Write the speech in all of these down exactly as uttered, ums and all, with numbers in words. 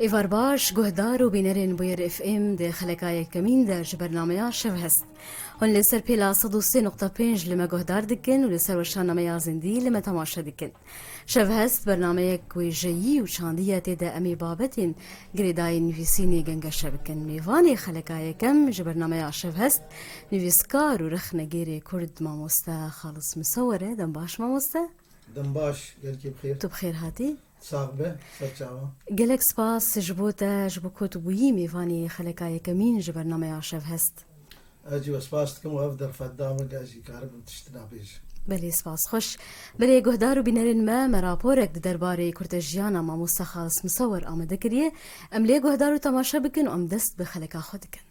Êvar baş, guhdar û bînerên Bûyer F M di xeleka yekemîn de ji bernameya Şevhest. Hûn li ser pêla sed û sê nokta pênc li me guhdar dikin û li ser weşannameya zindî li me temaşe dikin. Şevhest bernameyek wêjeyî û çandî ye, tê de em ê babetên girêdayî nivîsînê gengeşe bikin. Mêvanê xeleka yekem ji bernameya Şevhest, nivîskar û rexnegêrê Kurd mamoste Xalis Misewer e. Dem baş mamoste. Dem baş, gelkî bi xêr. Tu bi xêr hatî. Sax be, ser çavan. Gelek spas ji bo te, ji bo ku tu bûyî mêvanê xeleka yekemîn ji bernameya Şevhest. Ez jî we spas dikim û ev derfet da min, ez jî karibim tiştina bêjim. Belê, spas xweş. Belê, guhdar û bînerên me, me raporek di derbarê kurtejiyana mamoste Xalis Misewer amade kiriye. Em lê guhdar û temaşe bikin û em dest bi xeleka xwe dikin.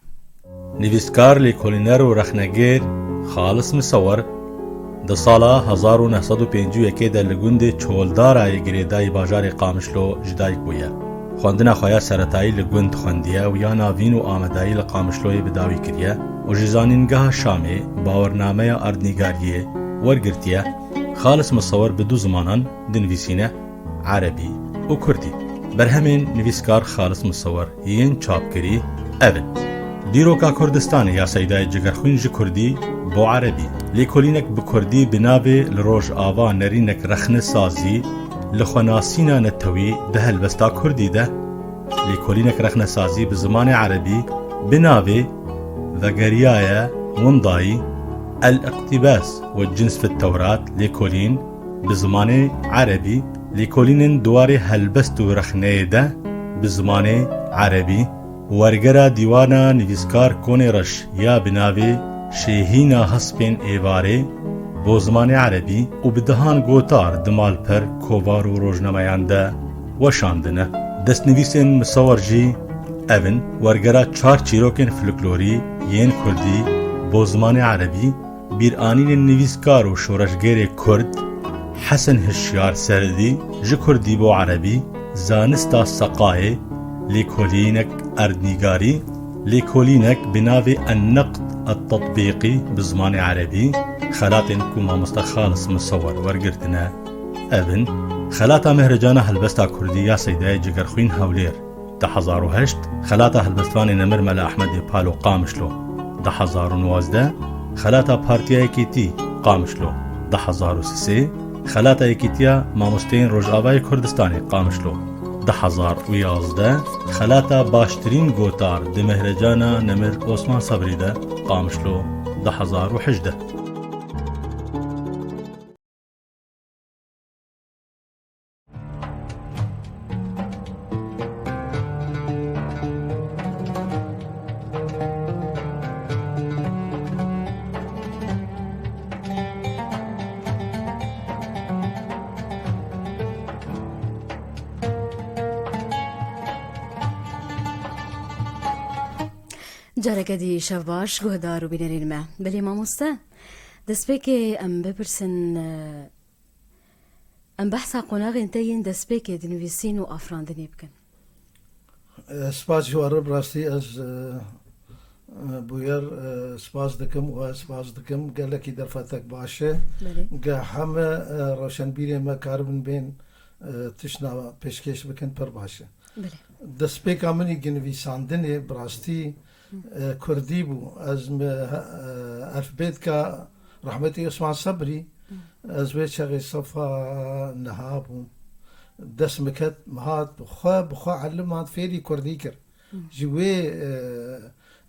Nivîskar, lêkolîner û rexnegêr Xalis Misewer di sala hezar û neh sed û pêncî û yekê de li gundê Çoldara yê girêdayî bajarê Qamişlo ji dayik bûye. Xwendina xwe ya seretayî li gund xwendiye û ya navîn û amadeyî li Qamişloyê bi dawî kiriye û ji Zanîngeha Şamê bawernameya erdnîgariyê wergirtiye. Xalis Misewer bi du zimanan dinivîsîne, erebî û kurdî. Berhemên nivîskar Xalis Misewer yên çapkirî ev in: Dîroka Kurdistanê ya Seydayê Cegerxwîn ji kurdî bo erebî. Lêkolînek bi kurdî bi navê Li Rojava nerînek rexne sazî li xwenasîna netewî di helbesta kurdî de. Lêkolînek rexne sazî bi zimanê erebî bi navê Vegeriyaye Windayî, El Iqtîbas ve Cins fit Tewrat, lêkolîn bi zimanê erebî, lêkolînên di warê helbest û rexneyê de bi zimanê erebî, wergera dîwana nivîskar Konê Reş ya bi navê Şêhîna Hespên Êvarê bo zimanê erebî û bi dehan gotar di malper, kovar û rojnameyan de weşandine. Destnivîsên Misewer jî ev in: wergera çar çîrokên folklorî yên kurdî bo zimanê erebî, bîranînên nivîskar û şoreşgerê kurd Hesen Hişyar Seredî ji kurdî bo erebî, Zanista Seqayê, lêkolînek erdnîgarî, lêkolînek bi navê Enneqd Ettetbîqî bi zimanê erebî. Xelatên ku mamoste Xalis Misewer wergirtine ev in: Xelata Mehrecana Helbesta Kurdî ya Seydayê Cegerxwîn Hewlêr, du hezar û heşt, Xelata Helbestvanê Nemir Mela Ehmedê Palo Qamişlo, du hezar û nozdeh, Xelata Partiya Yekîtî Qamişlo, du hezar û sê, Xelata Yekîtiya Mamosteyên Rojavayê Kurdistanê Qamişlo, du hezar û yazdeh, Xelata Baştirîn Gotar di Mehrecana Nemir Osman Sebrî de Qamişlo, du hezar û hejdeh. Careke dî şev baş, guhdar û bînerên me. Belê mamoste, destpêkê em bipirsin, e, em behsa qonaxên te yên destpêkê di nivîsîn û afirandinê bikin. E, spas ji we re, bi rastî ez, e, e, Bûyer, e, spas dikim û ez spas dikim. Gelekî derfetek baş e. Belê. Ge heme, e, rewşenbîrê me karibin bên, e, tiştna pêşkêş bikin, pir baş e. Belê. Destpêka min î gi nivîsandinê bi rastî, e, kurdî bû. Ez mi, e, elfbêtka rehmetî Osman Sebrî, ez wê çaxê sefa neha bûm. Dest mi ket, mi hat, bi xwe, bi xwe elim hat fêrî kurdî kir. Ji wê, e,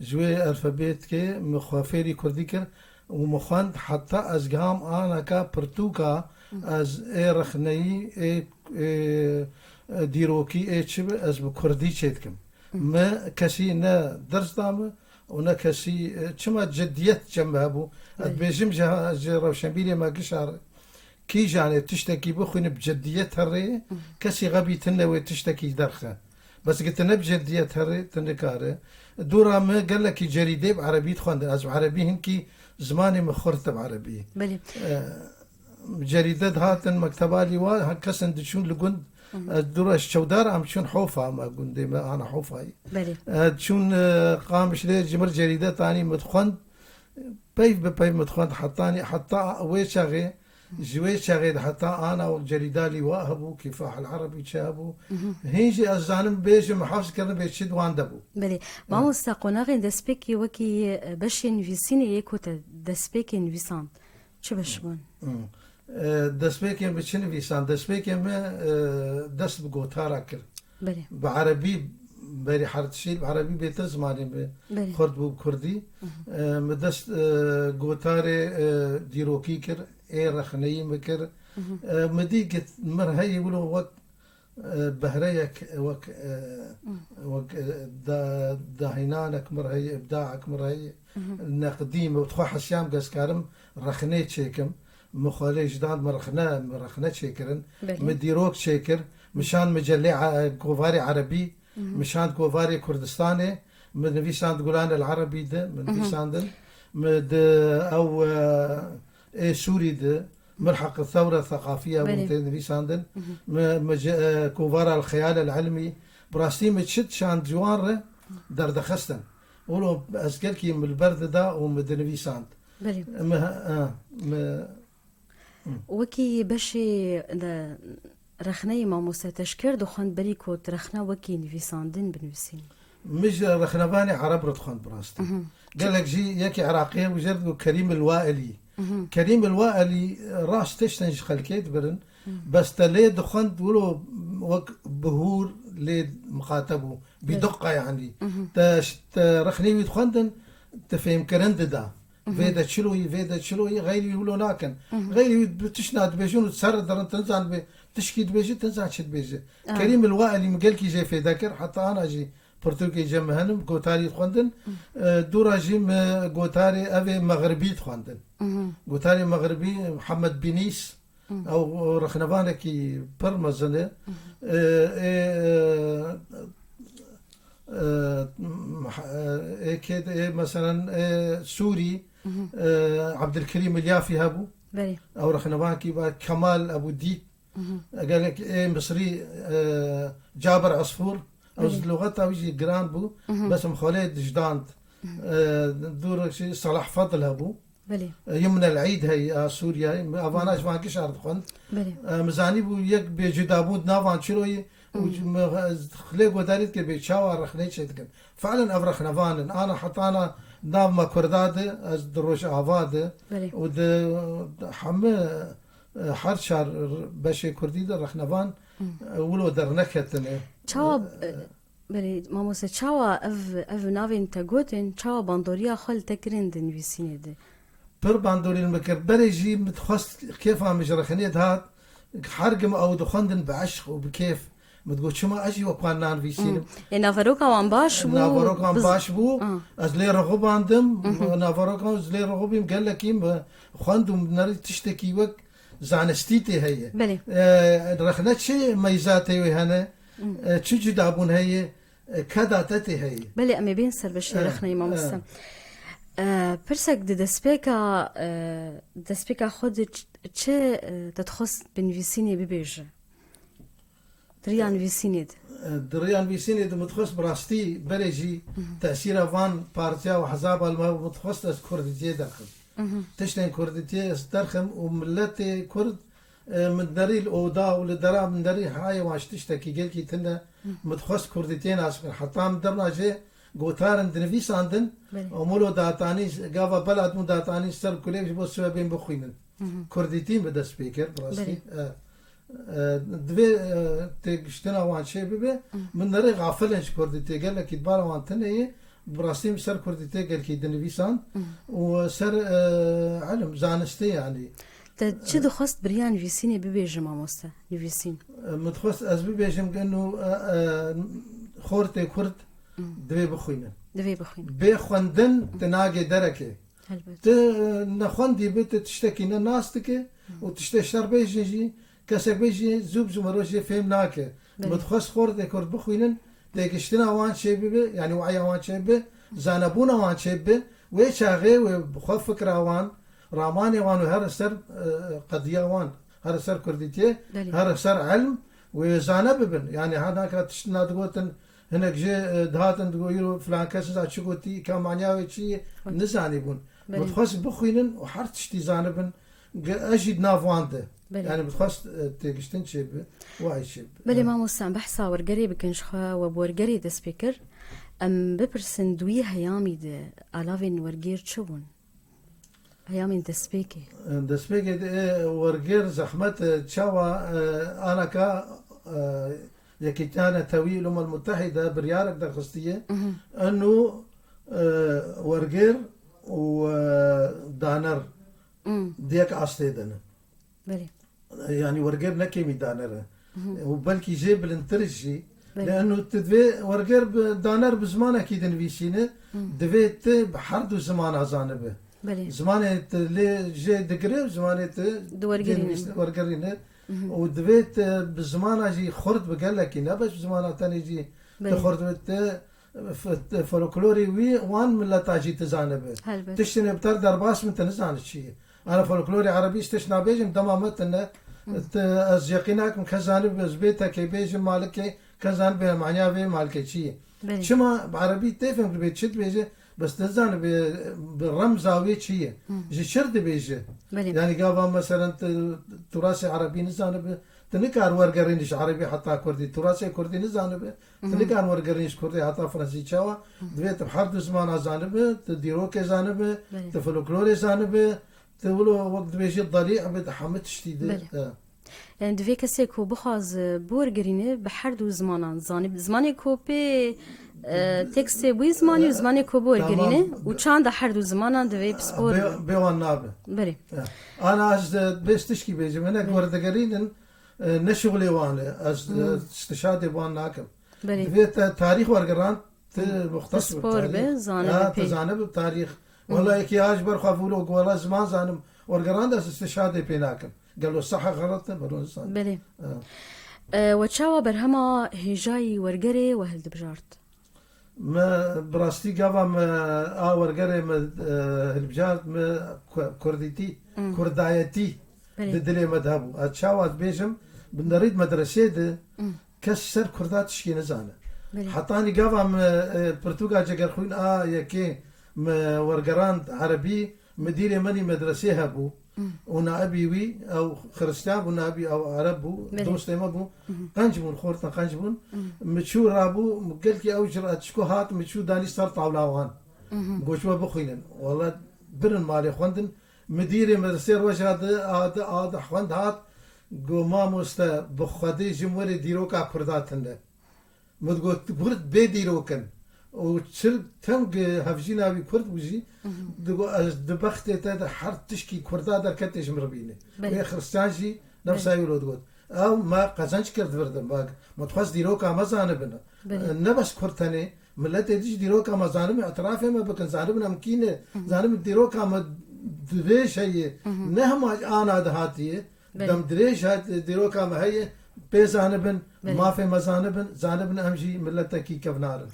ji wê elfabêtkê min xwe fêrî kurdî kir û min xwend, heta ez giham anaka pirtûka, ez ê rexneyî, ê, ê, ê dîrokî, ê çi bi, ez bi kurdî çêdikim. Mi kesî ne ders da min û ne kesî, e, çima ciddiyet cem hebû. Ez Belê. Dibêjim ji, ji rewşenbîrê me gişa re. Kîjanê tiştekî bixwîne bi ciddiyet herê, kesî xebî tune wê tiştekî derxe. Bes gi tune bi ciddiyet herê, tu nikare. Dûra min gelekî cerîdê bi erebî dixwendin. Ez bi erebî hinkî zimanê min xurt e bi erebî. Belê. E, cerîde dihatin mekteba lîwa, ha, kesin diçûn li gund. Ez dûra ji çewdar em çûn Hofa, me gundê me ana Hofayê. Belê. E, çûn, e, Qamişlê ji mir cerîde tanî min dixwend. Peyv bi peyv min dixwend hetanî, heta wê çaxê Ji wê çaxê de heta ana wek Cerîda Lîwa hebû, Kîfah el Erebî çi hebû. Hîn jî ez zanim bêjim, hifz kirin bê çi di wan de bû. Belê. Mamoste, qonaxên destpêkê wekî, e, beşên nivîsînê yê ku te destpêkê nivîsand. Çi beş bûn? Hı. E, destpêkê min çi nivîsand? Destpêkê min, e, dest bi gotara kir. Belê. Bi erebî, berî her tiştî bi erebî bêtir zimanê min Belê. Xurt bû bi kurdî. E, min dest, e, gotarê, e, dîrokî kir, ê rexneyî min kir. E, min dî ki mir heyî wilo wek, e, behreyek, wek, e, wek, e, da-, dahînanek mir heyî, îbdaek mir heyî, neqdî min, xwe hesiyam ez karim rexnê çêkim. Min xwelê ji dan min rexne, min rexne çêkirin. Belê. Min dîrok çêkir. Min şand micelê e-, kovarê erebî. Min şand kovarê Kurdistanê. Min nivîsand Gulan el Erebî de. Min nivîsandin. Min di ew, e, ê Sûrî de. Milheq Thewre Thaqafiye bûn Belê. Tê nivîsandin. Min, min ji, e, kovara El Xeyal El Ilmî. Bi rastî min çi şand ciwan re derdixistin. Wilo ez gelkî min li ber dida û min dinivîsand. Belê. Me, e, me, Wekî beşê de rexneyê mamoste te ji kê re dixwend berî ku tu rexne wekî nivîsandin binivîsîn? Min ji rexnevanê Ereb re dixwend bi rastî. Gelek jî yekî Iraqî ye, wî jê re digot Kerîm el Waelî. Kerîm el Waelî rast tiştên ji xelkê dibirin. Bes te lê dixwend wilo wek bihûr lê miqate bû. Bi Evet. diqqa yanî. Te, te rexnê wî dixwendin, te fêmkirin dida. Vê de çiloyî, vê de çiloyî, xeyrî wî wilo nakin. Xeyrî wî bi tişna dibêjin û ser dirin, tin zan bi tişkî dibêjî, tin zan çi dibêjî. Ah. Kerîm el Waelî min gelkî jê fêde kir, heta ana jî pirtûkê cem henim, gotarî dixwendin. E, dûra jî min gotarê evê Mexribî dixwendin. Gotarê Mexribî, Muhammed Binîs, Hı. Ew rexnevanekî pir mezin e. Hı hı. Ê, ê, ê, ê, ê kê de, ê, meselen, ê, Sûrî, Hı hı. ê, Ebdilkerîm Îlyafî hebû. Belê. Ew rexnevankî ba Kemal Ebû Dîk. Hı hı. Gelek ê Misrî, ê, Cabir Esfûr. Ew Belê. Ji lugeta wî jî giran bû. Hı hı. Bes em xwelê dijdand. Hı hı. Ê, dûr jî Salah Fadil hebû. Belê. Yumna el-Eîd heye a Sûriyeyê. Evana ji van gişar dixwend. Belê. Em zanîbû yek bê cudabûn di navan çiroyê û Hmm. ji me, lê godarî dike bê çawa rexneyê çêdikin. Fiilen ev rexnevan in. Ana hetana nav me Kurda de, ez di Rojava de Belê. Û di hemî, e, her çar beşê Kurdî de rexnevan, Hmm. e, wilo derneketine. Çawa, E, e, Belê, mamoste, çawa ev, ev navên te gotin, çawa bandoriya xwe li te kirin di nivîsînê de? Pir bandorî li min kir. Berê jî min dixwest kêfa min ji rexinê dihat. Her gim ew dixwendin bi eşq û bi kêf. Min digot, çima ez jî wek wan nanivîsînim? Hmm. Ê, naveroka wan baş bû? Naverokan Biz- baş bû. Ah. Ez lê rixubandim. Mhm. Naverokan ez lê rixubîm gelekî min xwend û min nerî tiştekî wek zanistî tê heye. Belê. E, rexne çi meyzatê wê hene? Hmm. E, çi cudabûn heye? E, keda te tê heye. Belê, em ê bên ser beşê E, rexneyê mamoste. E. E, pirsek di destpêka, e, destpêka xwe de ç-, çi, e, te dixwest bi nivîsînê bibêje? Di riya nivîsînê de. E, di riya nivîsînê de min dixwest bi rastî berê jî Hı hı. tesîra van partiya û hezaba li me min dixwest ez kurdîtiyê derxim. Mhm. Tiştên kurdîtiyê ez derxim û miletê kurd, e, min derî li oda û li dera min derî hayê wan ji tiştekî gelkî tune. Mhm. Min dixwest kurdîtiyê nas bikin. Heta min derna jê gotarin dinivîsandin. Belê. Û min lo datanî, gava bela min datanî ser kulê ji bo sibe bên bixwînin. Mhm. Kurdîtî min dest pê kir, bi rastî. Belê. E, e, divê, e, têgiştina wan çê bibe. Mhm. Min nerê xafil in ji kurdîtiyê. Gelekî di bala wan tune ye. Bi rastî min ser kurdîtê gelkî dinivîsan Mhm. û ser, e, ilim, zanistê yanî. Te çi E, dixwest bi riya nivîsînê bibêje mamoste? Nivîsîn. E, min dixwest ez bibêjim geno, e, e, xortê kurd Mhm. divê bixwînin. Divê bixwînin. Bê xwendin tu nagê derekê. Helbet. Tu, e, nexwendî bi, tu tiştekî ne nas dike Mhm. û tiştê şer bêjin jî, kesek bêjî zû bi zû meroj jê fêm nake. Belê. Min dixwest xortê kurd bixwînin, têgiştina wan çêbibe, yanî weya wan çêbibe, zanebûna wan çêbibe, wê çaxê wê bi xwe fikra wan, ramanê wan û her ser, e, qediya wan, her ser kurdîtiyê, Belê. her ser ilm wê zane bibin. Yanî her naka tiştina digotin, hinek jê, e, dihatin digot, îro filan kes niza çi gotî, ka manya wê çi ye, Xwe. nizanîbûn. Belê. Min dixwest bixwînin û her tiştî zanibin. Ge-, ez jî di nav wan de. Belê. Yani bi xwest, e, têgiştin çêbi, wayî çêbi. Belê, e, mamoste, em behsa wergerê bikin, ji xwe we bi wergerê dest pê kir. Em bipirsin, di wî heyamî de alavên wergêr çi bûn? Heyamên destpêkê. Destpêkê de, e, wergêr zehmet, e, çawa, e, anaka, e, Yekîtiya Netewî, Umem Mutehîde biryarek derxistiye. Mhm. Eno, e, wergêr û, e, daner Mhm. di yek astê de ne. Belê. Yani wergêr ne kêmî daner e. Mhm. Û belkî jê bilindtir jî. Belê. Lê eno tu divê wergêr bi, daner bi zimanekî dinivîsîne, Mhm. divê tu bi her du zimana zanibe. Belê. Zimanê tu lê jê digire û zimanê tu Diwergerîne. dinivîsîne, wergerîne. Mhm. Û divê tu bi zimana jî xurt bi gelekî, ne bes bi zimana tenê jî tu Belê. xurt bi tu f-, folklorê wî wan mileta jî tu zanibe. Helbet. Tiştine bi te derbas min, tu nizane çi ye. Ana folklorê erebî tişt nabêjim, dema me tine, Hı. te, ez yeqîn nakim, kes zanibe, ez bê tekê bêjim malikê, kes zanibe manya vê malikê çi ye. Belê. Çima bi erebî tê fêm dibê, çi dibêje, bes tu zanibe, bi remza wê çi ye. Hı. Ji çir dibêje. Belê. Yani gava meselen tu, turasê erebî nizanibe, tu nikar wergerînî ji erebî heta kurdî, turasê kurdî nizanibe, Hı hı. tu nikar wergerînî ji kurdî heta fransî çawa, Hı. divê tu her du zimana zanibe, tu dîrokê zanibe, Belê. tu folklorê zanibe, tu wilo wek dibêjî delî be, di hemî tiştî de. Belê. E. Yani divê kesê ku bixwaze biwergerîne bi her du zimanan zanî, zimanê ku pê, e, tekstê wî zimanî û zimanê ku biwergerîne Tamam. û çanda her du zimanan divê pispor Bê, be. bê wan nabe. Belê. E. Ana ez, e, bês tişkî bêjim, hinek Belê. werdigerînin, e, ne şixulê wan e. Ez, e, Hmm. stişadê wan nakim. Belê. Divê te tarîx wergerand, tu Hmm. muxtes Tu bi spor tarîx. be, zane Ha, bi tu pê. zane bi tarîx. Hmm. Wela yekî a ji ber xwe vûlo, wela ziman zanim, wergerand, ez stişadê pê nakim. Gelo seh e, xelet e, bero nizanim. Belê. Ha. E, we çawa berhema hêjayî wergerê we hildibijart? Me bi rastî gava me a wergerê me, e, hilbijart me ku-, kurdîtî, Hmm. kurdayetî Belê. di dilê me de hebû. Ez çawa dibêjim, bi nerî di medresê de Hmm. kes ser kurda tişkî nizane. Belê. Hetanî gava me, e, pirtûka Cegerxwîn a yekê me wergerand erebî, Midîrê min î medresê hebû Hmm. û naibî wî, ew xiristiyan bû, naibî ew ereb bû, Belê. dostê me bû. Mhm. Qenc bûn, xorta qenc bûn. Mhm. Mi çû rabû, gelkî ew curet çiko hat, mi çû danî ser tawla wan. Mhm. Got, "We bixwînin." Wela birin malê xwendin. Midîrê medresê roja di, a di, a di xwend hat. Got, "Mamoste, bi Xwedê ji min werê dîroka kurda tune." Min digot, "Kurd bê dîrok in." Û çir teng hevjîna wî kurd bû jî, Mhm. digot, "Ez di bextê te de her tişkî kurda derketê ji min re bîne." Belê. Wê xiristiyan jî nefsa Belê. wî lo digot. Ew me qezenc kir di vir de. Me, me dixwest dîroka me zanibin. Belê. Ne bes kurd tenê, miletê dî jî dîroka me zanibin, îtirafê me bikin, zanibin em kî ne, Mhm. zanibin dîroka me dirêj heye, Mhm. ne hema ana de hatiye. Belê. Dem dirêj hat, dîroka me heye, pê zanibin, Belê. mafê me zanibin, zanibin em jî miletekî kevnar in.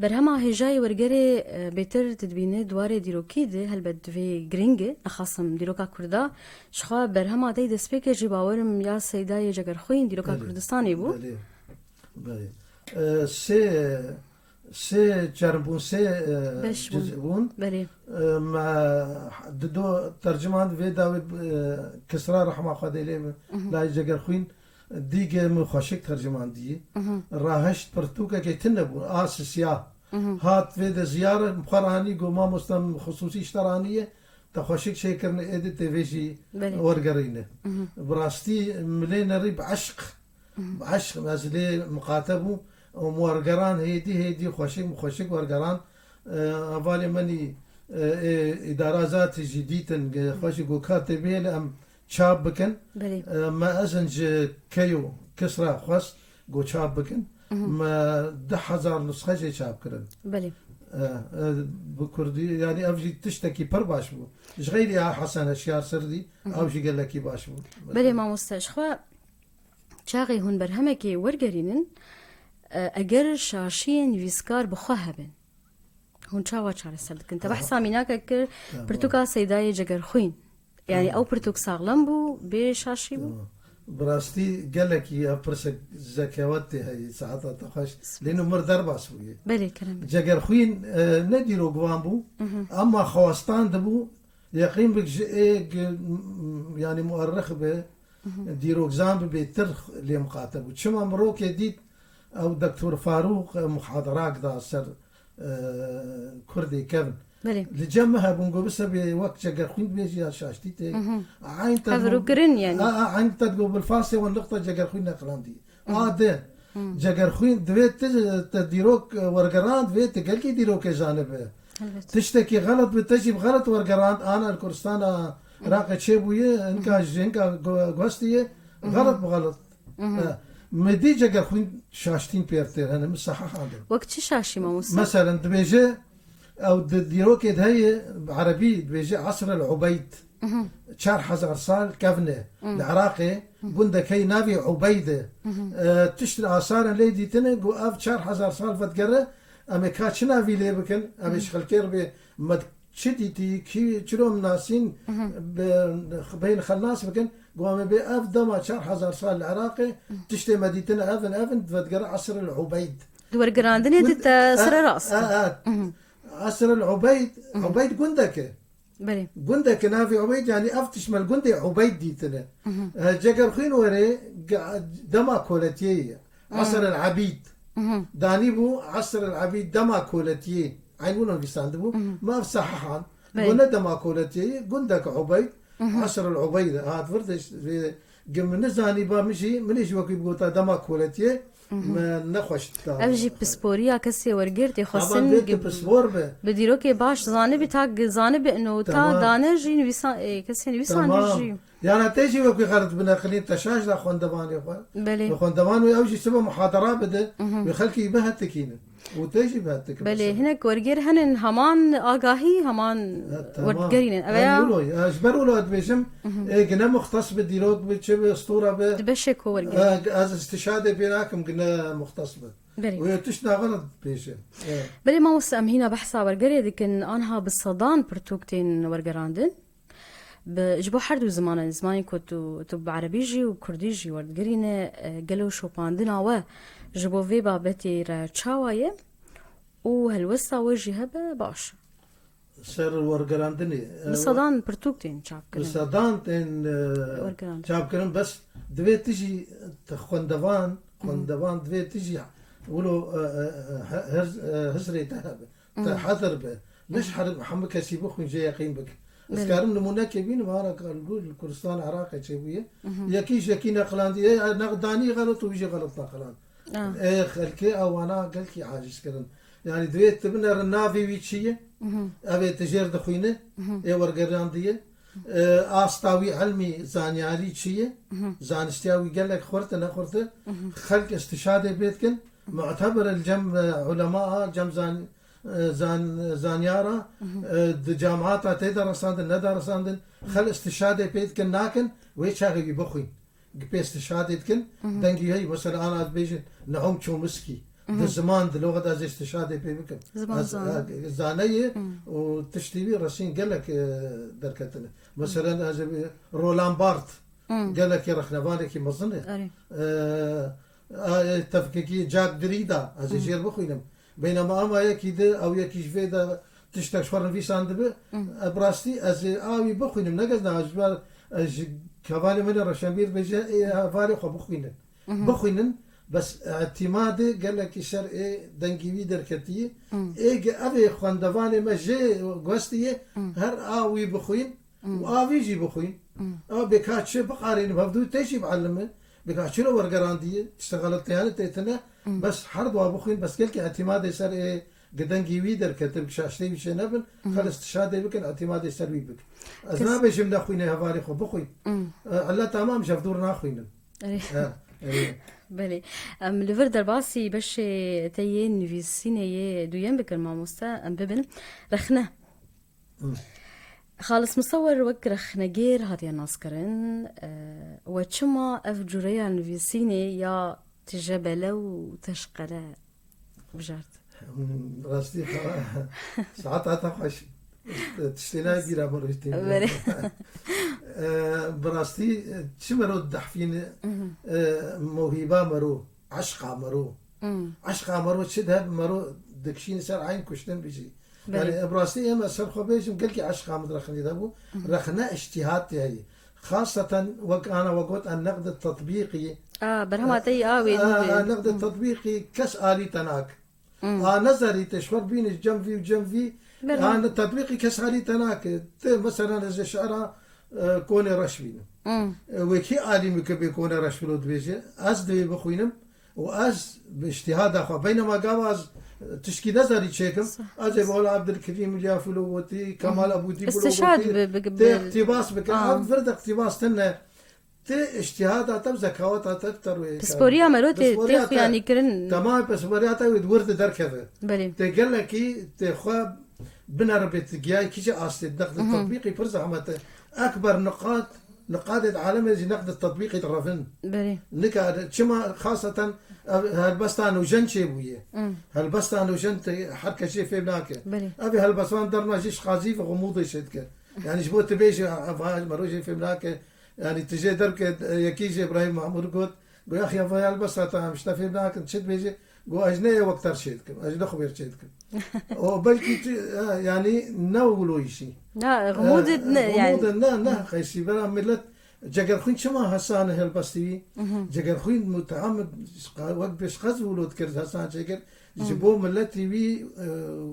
Berhema hêjayê wergerê, e, bêtir tu dibîne di warê dîrokî de, helbet divê giring e, nexasim dîroka kurda. Ji xwe berhema dey destpêkê jî bawerim ya Seydayê Cegerxwîn dîroka Belê. Kurdistanê bû. Belê. Belê. E, sê Sê çerm bûn, sê, e, Beş bûn. ciz bûn. Belê. E, me di do terciman vê dawê, e, Kisra rehma Xwedê lê min, Mhm. layê Cegerxwîn, dîgê min xweşik terciman dî. Mhm. Raheşt pirtûkekê tune bû, a sisiya. Mhm. Hat vê de ziyare, xwe ranî, got, "Mamoste, min xisûsî ji te ranî ye, te xweşik çêkirine, êdî tê vê jî Belê. wergerîne." Mhm. Bi rastî milê nerî bi eşq Mhm. Eşq ez lê miqate bû û wergeran hêdî hêdî xweşik xweşik wergeran, e, hevalê min î, e, ê îdara zatî jî dîtin, e, xweşik got, "Ka tê bihêle em çap bikin." Belê. E, me ezin ji Keyo Kisra xwest, got, "Çap bikin." Mhm. Me du hezar nusxe jê çap kirin. Belê. E, e, bi kurdî, yani ev jî tiştekî pir baş bû. Ji xeyrî a Hesen Heşyar Sirdî, Mhm. ew jî gelekî baş bû. Belê mamoste, ji xwe Çaxê hûn berhemekê wergerînin, e, eger şaşiyên nivîskar bi xwe hebin, hûn çawa çareser dikin? Te Aha. behsa mînakek kir, Tamam. pirtûka Seydayê Cegerxwîn. Yani Tamam. ew pirtûk saxlem bû, bê şaşî bû? Tamam. Bi rastî gelekî ev pirsek zekewet tê heyî, saeta te xweş. Lê nu mir derbas bûye. Belê, kerem. Cegerxwîn, e, ne dîrok wan bû, Mhm. ama xwestan dibû, Yeqîn bik ji ê g-, m-, yanî muerrix bi, dîrokzan bi bêtir lê miqate bû. Çima mirokê dît ew Doktor Farûq, e, muhadarak da ser, e, Kurdê kevn. Belê. Li cem me hebûn, got, "Bi sebê wek Cegerxwîn dibêjî ya şaştî tê." Eyn te Hevrûkirin yanî. A, a, eyn te got, "Bilfasê wan lixta Cegerxwîn neqilandî." A di. Cegerxwîn divê ti, te dîrok, e, wergerand, divê ti gelkî dîrokê zanibe. Elbet. Tiştekî xelet bi, te jî bi xelet wergerand, ana li Kurdistana Iraqê çêbûye, hinka ji hinka gu-, guestiye, xelet bi xelet. E, me dî Cegerxwîn şaştîn pêr têr hene, min sehih andin. Wek çi şaşî mamosta? Meselen dibêje, ew di dîrokê de heye, bi erebî dibêje Esr el Ubeyd. Çar hezar sal kevne li Iraqê, gundek heye navê Ubeyd e. E, tişt li asaran lê dîtine, got ev çar hezar sal vedigere, em ê ka çi navî lê bikin, em ê ji xelkê re bê me çi dîtî, kî çilo em nasîn, bi, bên xelnas bikin, got em ê bê ev dema çar hezar sal li Iraqê, tiştê me dîtine ev in, ev in, vedigere Esr el Ubeyd. Di wergerandinê de te sere rast. E, e, e. Esr el Ubeyd, Ubeyd gundek e. Belê. Gundeke navê Ubeyd, yanî ev tişt me li gundê Ubeyd dîtine. E, Cegerxwîn were ge-, dema koletiyê ye. Esr el Ebîd. Danî bû Esr el Ebîd dema koletiyê. Eyn wilo nivîsandibû. Ma ev sehih an. Belê. Got ne dema koletiyê ye, gundeke Ubeyd. Esr el Ubeyd. Hat vir de vê Ge min nizanîba min jî, min ê jî wekî bigota dema koletiyê, me nexweş da. Ev jî pisporiya kesê wergir tê xwestin. Taban vê tu pispor be. Bi dîrokê baş zanibî, ta zanibî ino ta dane jî nivîsan, e, kesê nivîsan jî. Yana te jî wekî xelet bineqilîn, te şaş da xwendevanê xwe. Belê. Xwendevan wê ew jî sibe muhadara bide, wê xelkî bihetikînin. Û te jî bi hetik. Belê, mesela. Hinek wergêr henin heman agahî, heman werdigerînin. Ev ya. Wilo ye. Ez ji ber wilo dibêjim, ê, gine muxtes bi dîrok bi, çi bi, stûra bi. Dibe şêko wergêr. E, ez istişadê pê nakim, gine muxtes bi. Belê. Wê tişt naxelet dibêje. E. Belê, mamoste, em hîna behsa wergerê dikin, anha bi sedan pirtûk tên wergerandin. Bi, ji bo her du zimanan, zimanê ku tu, tu bi erebî jî û kurdî jî werdigerîne, e, gelo şopandina we ji bo vê babetê re çawa ye û helwesta we jî hebe baş e? Ser wergerandinê, e, bi sedan pirtûk tên çapkirin. Bi sedan tên, e, wergerandin, çapkirin, bes divê tu jî, tu xwendevan, xwendevan divê tu jî wilo, e, e, e, he-, hez-, e, hizrê te hebe. Te hedir be. Ne ji her, hemû kesî bixwîn, jê yeqîn bike. Ez karim nimûnekê bînim, hara ka li Kur-, li Kurdistan Iraqê çêbûye. Yekî ji yekî neqilandiye, e, ne-, danî xelet û wî jî xelet neqiland. Ê xelkê ewana gelkî aciz kirin. Yanî divê tu binerin navê wî çi ye? Ev ê tu jêr dixwîne, ê wergerandiye. E, asta wî ilmî, zanyarî çi ye? Zanistiya wî gelek xurt e, ne xurt e? Xelk istişadê pê dikin. Mu'teber e li cem, e, ulema a, cem zan-, e, zan-, zanyara, e, di camata tê de resandin, ne de resandin, xel istişadê pê dikin, nakin, wê çaxê wî bixwîn. Pê istişadê dikin, dengî heyî, mesela, ana dibêjin, Neum Chomsky, di ziman, di loxet ez ê istişadê pê bikim. Ziman ez, zane. E, zane ye û tiştî wî resîn gelek, e, derketine. Mesela, ez ê, Roland Barthes, gelekî rexnevanekî mezin e. Erê. E, A, e, tevkekî Jack Derrida, ez ê jêr bixwînim. Beynema ama yekî di, ew yekî ji vê de tiştek ji xwe re nivîsandibe. E, bi rastî ez ê a wî bixwînim. Ne gez na, ji ber, e, ji hevalê min e Reşenbîr bêje, ê hevalê xwe bixwînin. Bixwînin, bes îtîmadê gelekî ser ê dengî wî derketiye. Ê ge ev ê xwendevanê me jê guestiye, her a wî bixwîn. Û a vî jî bixwîn. A bêka çi biqarînim, hevdû tê jî bielime. Bêka çilo wergerandiye, tiştê xeleteyane tê tine. Bes her dua bixwîn, bes gelkî îtîmadê ser ê gidengî wî derketin, şaştê wî çê nebin, xelk istişadê bikin, îtîmadê ser wî bikin. Ez nabêjim nexwîne hevalê xwe, bixwîn. E, ella tamam, ji hevdû re naxwînin. Erê. Ha, erê. Belê. Em li vir derbasî beşê te yê nivîsînê yê duyem bikin, mamoste, em bibin. Rexne. Xalis Misewer wek rexnegêr hatiye naskirin, e, we çima ev cureya nivîsînê ya tijebele û teşqele bijart? Rastî, saet hata xweş. Tiştê nayê bîra min rûtîn. Berê. E, bi rastî, çi mero dehfîne, e, mewhîba mero, eşqa mero. Eşqa mero çi de mero dikişîne ser eyn kuştin bijî. Belê. Yani, bi rastî ême ser xwe bêjim, gelkî eşqa min rexnê de bû. Rexne îctîhad tê heyî. Xaseten wek ana we got, en neqd tetbîqî. A, berhema te yî a wê, a, nî wê. A, neqd tetbîqî kes alî te nake. A, nezerî te ji xwe bînî cem vî û cem vî. Belê. A, ne tetbîqî kes alî te nake. Te, meselen, ez ê şi'ra, e, Konê Reş bînim. E, wekî alî min ke bê Konê Reş filo dibêje, ez divê bixwînim, û ez bi îctîhada xwe, beynema gava ez tişkî nezerî çêkim, ez ê bi Ola Ebdilkerîm, Lîya Filo gotî, Kemal Ebûdî Bilo gotî, bi, bi, tê bi, iqtîbas bike. A. Ev vir de iqtîbas tine. Tê îctîhada te, zekawata te, te rûyê. Pisporiya mero tê, tê xuyanî kirin. Temam pisporiya te wê di wir de derkeve. Belê. Tê gelekî, tê xwe binere bê, tu giyayî kî jî astê, deq de tetbîqî pir zehmet e. Ekber niqat, niqatê di alemê jî neqd tetbîqî direvin. Belê. Nika çima xaseten ev helbesta nûjen çêbûye. Helbesta nûjen te her kesê fêm nake. Belê. Ev helbestvan derna jî ji qazî ve xumûdê çêdike. Yani ji bo tu bêjî, ev, ev, me rojê fêm nake. Yani tu jê derke, yekî jî Îbrahîm Mamûr got, got, "Yax ya vay helbesta te em ji te fêm nakin, çi dibêjî?" Got, "Ez ne ê wek te çêdikim, ez ne xwe bêr çêdikim." O belkî tu, e, yani ne wilo îşî. Na, xumûdê ne, yani. Xumûdê ne, ne, qeysî bera millet, Cegerxwîn çima hesane helbestî wî? Cegerxwîn muteamid, wek bêşqez wilo dikir, hesan çêkir. Ji bo miletî wî, e,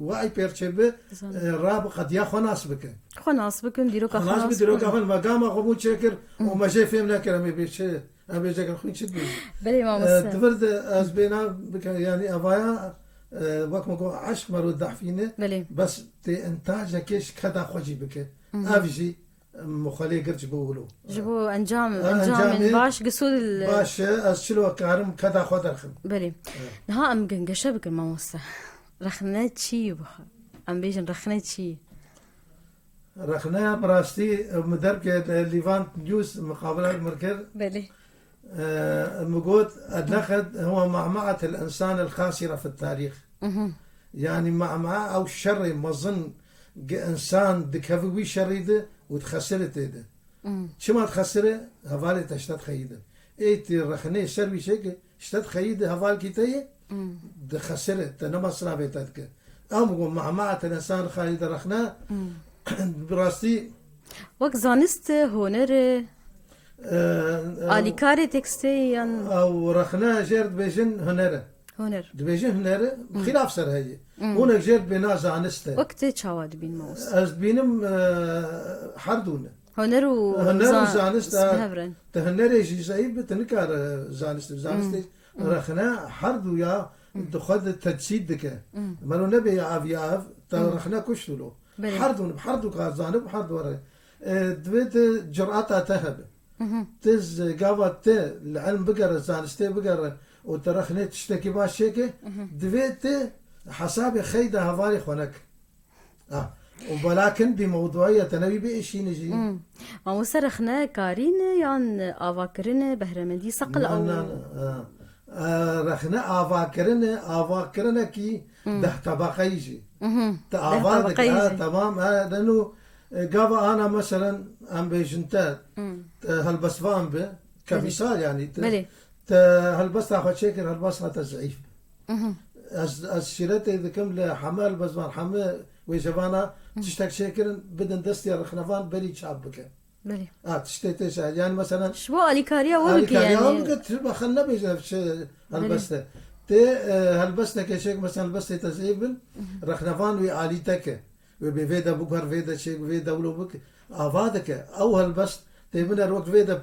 wayî pêr çêbi, e, rabi qediya xwe nas bike. Xwe nas bikin, dîroka xwe nas bikin. Xwe nas bi dîroka xwe, me gama xwe bû çêkir û me jê fêm nekir, em ê bê çi, em ê Cegerxwîn çi dibêjin. Belê, mamoste. E, di vir de ez bêna bikim, yani evaya, e, wek me got, eşq me ro dehfîne, belê, bes tê intajekê ji keda xwe jî bike. Ev jî Em xwe lê girt ji bo wilo. Ji bo encam, ha, encamên, encamên baş, gisul. Baş e, ez çilo karim keda xwe derxim. Belê. Evet. Niha em gingeşe bikin, mamoste. Rexne çi ye bixe? Em bêjin rexne çi ye? Rexne bi rastî, e, min derke, e, Levant News muqabele min kir. Belê. E, min got, "Enneqed huwa ma'ma'atel insan el khasira fit tarîx." Mhm. Yani ma'ma'a ew şerê mezin ge insan dikeve wî şerî de û dixesire tê de. Mhm. Çima dixesire? Hevalê te ji te dixeyidin. Ê tê rexnê ser wî çêke, ji te dixeyide hevalkî te ye, mhm, dixesire, te nema silavê te dike. Ew min got, ma'ma'atel insan el khasira de rexne, mhm, bi rastî Wek zanist, huner, e, e, alîkarê tekstê yan? Ew rexne jêr dibêjin huner e. Huner. Dibêjin huner e, xilaf ser heye. Hmm. Hunek jêr dibêna zanist e. Wek te çawa dibîn, mamoste? Ez dibînim, e, her du ne. Huner û huner û zan-, zanist, e, bi hev re. Te hunerê jî zeyîf bi, te nikare zanist, zanistê. Hmm. Rexne her du ya di xwe de tecîd dike. Hmm. Mero nebe ya ev ya ev, te, hmm, rexne kuşt wilo. Belê. Her du, her du ka zanib, her du re. E, divê tu curata te hebe. Mhm. Tu z-, gava te li ilm bigere, zanistê bigere û tu rexnê tiştekî baş çêke, mhm, divê tu hesabê xeyda hevalê xwe neke. Ha. Û belakin bî mewduî ye, te newî biêşîne jî. Hmm. Mamoste, rexne karîne yan avakirin e, behremendî seqil ew? Na, na, na. E, rexne avakirin e, avakirinekî, hmm, deh tebeqeyî jî. Mhm. Te ava dike, ha, temam, ha, leno, e, gava ana, meselen, em bêjin te, hmm, te helbestvan bi, belê, kemîsar, yani, te, belê, te helbesta xwe çêkir, helbesta te zeîf bi. Mhm. Ez, ez şîretê dikim li heme helbestvan, heme wêjevana, mhm, tiştek çêkirin, bidin destê rexnevan berî çap bike. Belê. Ha, tiştê tê şahid. Yani, meselen, ji bo alîkariya we bike, alîkariya we yani, bike, tu bexil nebêje ev çi helbest e. Belê. Tê, e, helbesteke çêk, meselen, helbestê te zêv bin, mhm, rexnevan wê alî te ke. Wê bê vê de biguher, vê de çêk, vê de wilo bike. Ava dike. Ew helbest tê biner wek vê de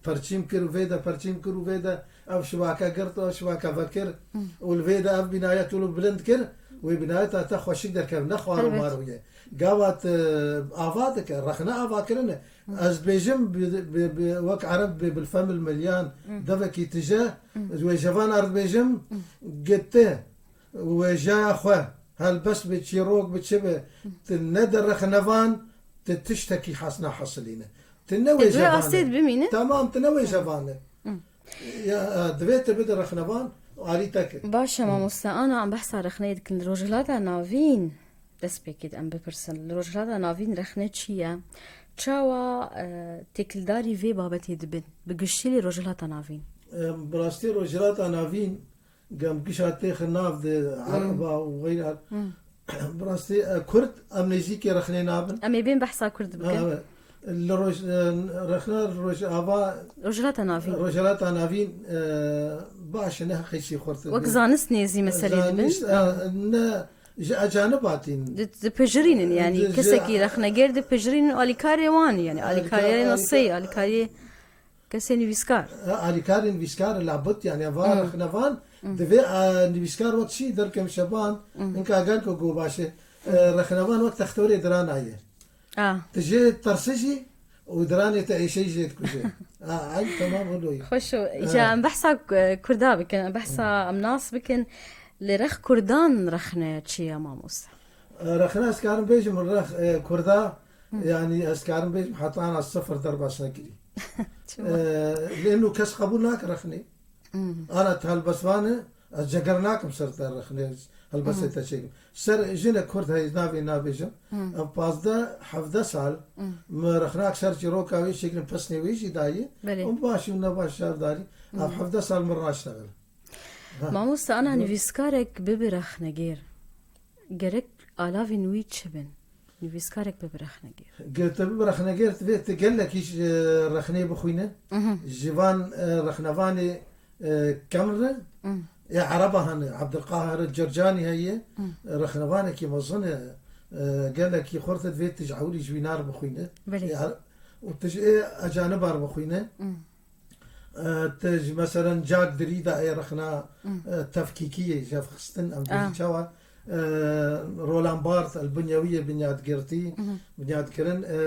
perçîm kir û vê de perçîm kir û vê de ev şibake girt, ev şibake vekir, hmm, û li vê de ev bînaya tu li bilind kir, wê bînaya te, te xweşik derkeve, ne xwar û, elbet, mar bûye. Gava te ava dike, rexne ava kirine. Hmm. Ez dibêjim, bi, bi, bi, wek ereb bi, bil femil milyan, hmm, devekî tije, hmm, ez wêjevan erdibêjim, hmm, gitti, wêjeya xwe, helbest bi, çîrok bi, çi bi, hmm, tu ne de rexnevan, tu tiştekî has nahesilîne. Tu ne wêjevan e. Te astê dibimîne? Tamam, tu ne wêjevan e. Hmm. Ya, e, divê tu bide rexnevan, alî te ke. Baş e, mamoste. Ana em behsa rexneyê dikin. Li Rojhilata Navîn dest pê kê em bipirsin. Li Rojhilata Navîn rexne çi ye? Çawa, e, têkildarî vê babetê dibin? Bi giştî li Rojhilata Navîn. E, bi rastî Rojhilata Navîn, gem gişa têxin nav de, hmm, ereba û xeyr er-, hmm, Bi rastî, e, Kurd, em nêzîkî rexnê nabin. Em ê bên behsa Kurd bikin. Ha, evet. Li Roj-, e, rexna Rojava, Rojhilata Navîn. Rojhilata Navîn, e, baş e, ne heqîsî xurt. Wek zanist nêzî meselê dibin. Zanist, e, ne ji ecanib hatîn. Di, dipijirînin, yani, Di, ji kesekî rexnegêr dipijirînin, alîkarê wan, yani, Alîkar-, alîkarê alîkar- naseyî, alîkarê kesê nivîskar. E, alîkarê nivîskar, labut, yani, va Hmm. rexnevan, Hmm. divê, e, nivîskar wek çî derkem şeban, Hmm. hinka gel ku go baş e, e, rexnevan wek textorê dirana ye. Ah. Tu jê tersijî û diranê te êşeyî jê dikuje. Ah, ay, tamam, olo ye. Xweş o. Ah. Îca em behsa, e, Kurda bikin, em behsa Hmm. em nas bikin. Li rex Kurdan rexne çi ye, mamoste? E, rexne ez karim bêjim, rex, e, Kurda, Hmm. yani ez karim bêjim, heta ana sifir derbas nekirî. Çima? E, lêno kes qebûl nake rexnê. Hmm. Ana tu helbestvan e, ez ceger nakim ser te rexnê, helbestê Hmm. te çêkim. Ser jine Kurd heye, navê nabêjim. Hmm. Ev pazdeh hevdeh sal Hmm. min rexnak ser çîroka wê çêkirin, pesnê wê jî dayê. Belê. Û baş û nebaş şer darî. Ev Hmm. hevdeh sal min raştexil. Ha. Mamoste, ana Dur. nivîskarek bibe rexnegêr, gerek alavên wî çi bin? Nivîskarek bibe rexnegêr. Ger te bibe rexnegêr, divê tu gelekî ji rexnê bixwîne. Mhm. Ji van, e, rexnevanê, e, kemr e. Mhm. Ê Ereba hene, Ebdulqahir Cercanî heye, Mhm. rexnevanekî mezin e, e, gelekî xurt e, divê tu ji ewilî ji wîna re bixwîne. Belê. Ê Er-, û tu ji ê ecaniba re bixwîne. Mhm. E, tu ji, meselen, Jack Derrida ê rexna, Hmm. e, tefkîkî yê, jevxistin, em Ah. bêjin çawa, e, Roland Barthes, El Bunyewiyê binyadgirtî, Mhm. binyadkirin, e,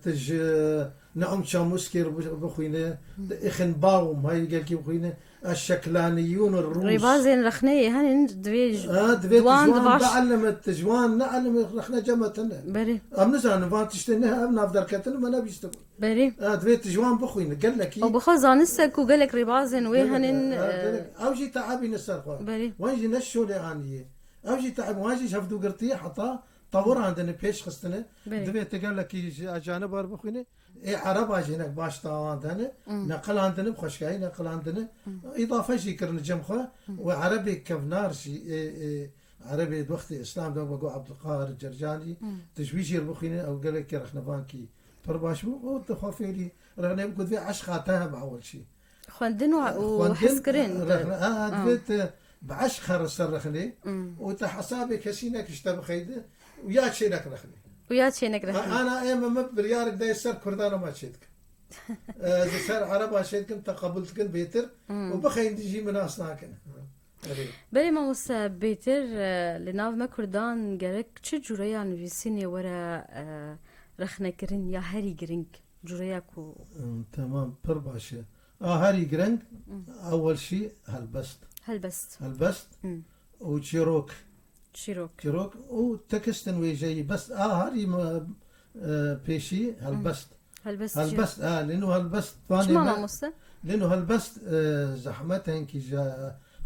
tu ji Noam Chomsky re bi-, bixwîne, Hmm. tu Eichenbaum, hay gelkî bixwîne, Eşşeklaniyûn Rûs. Rêbazên rexneyê henin divê ji Ha, divê tu wan ji wan biaş- bielime, tu ji wan neelime, rexne cem me tune. Berê. Em nizanin, van tiştê ne ev nav derketin me nebîstibû. Berê. E, divê tu ji wan bixwîne, gelekî. Ew bi xwe zanistek û gelek rêbazên wê Gelek, henin, e, e, gelek. Ew jî teebîne ser xwe. Berê. Wan jî ne şolê aniye. Ew jî teeb, wan jî ji hevdûgirtiyê heta tewir andine, pêş xistine. Berê. Divê tu gelekî ji ecaniba re bixwîne. Ê Ereba jî hinek baş tawandene, Hmm. neqilandine, bi xweşkayî neqilandine. Hmm. Îdafe jî kirine cem xwe. Hmm. Û Erebê kevnar jî, ê, ê, Erebê di wextê Îslam de, wek Ebdulqahir Cercanî, Hmm. tu ji wî jî re bixwîne, ew gelekî rexnevankî pir baş bû. Û tu xwe fêrî rexnê bû ku divê eşqa te hebe ewil jî. Xwendin û, û Xwendin, hezkirin. rexne-, ha, ha, Ha. divê tu bi eşq here ser rexnê Hmm. û tu hesabê kesî nek ji te bixeyde û ya çênek rexnê. Û ya çênek Ha, rexnê. ana ê me, me biryarek dayê ser Kurdan, ama çêdikim. E, ji ser Ereba çêdikim, te qebûl dikin bêtir Hmm. û bixeyin dijî min nas nakin. Erê. Belê mamoste, bêtir, e, li nav me Kurdan gerek çi cûreya nivîsînê were, e, rexnekirin ya herî giring, cûreya ku Hmm, temam, pir baş e. A herî giring, Hmm. ewel şî helbest. Helbest. Helbest Hmm. û çîrok. Çîrok. Çîrok û tekistin wêjeyî. Bes a herî me, e, pêşî helbest. Helbest çi? Helbest, ha, lêno helbest vanê Çima me, mamoste? lêno helbest, e, zehmet e hinkî ji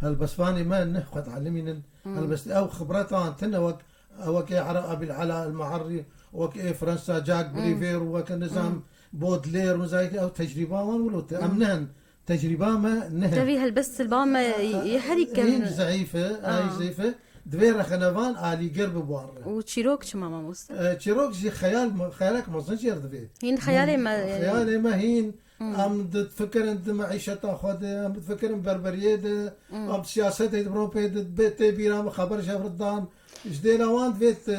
helbestvanê me ne xwe dihelimînin. Hmm. Helbest ew xibretan tine wek, wek ê Ere-, Ebîl Ela El Meerrî, wek ê Fransa Jack Hmm. Prévert, wek nizam Hmm. Baudelaire, mizayîk ew tecrîba wan wilo te. Em Hmm. nihin. Tecrîba me nihin. Tevî helbest silba me Ha, yê herî kevn. Hîn zehîf e, Ha. ay zehîf e. Divê rexnevan alîgir bi wan re. Û çîrok çima mamoste? E, çîrok jî xeyal, xeyalek mezin jê re divê. Hîn xeyalê me, e, Xeyalê me hîn, Hmm. em difikirin di meîşeta xwe de, em difikirin berberiyê de, Hmm. em siyasetê di Ewropê de, bê tê bîra me xeber ji hev re dan. Ji dêla wan divê te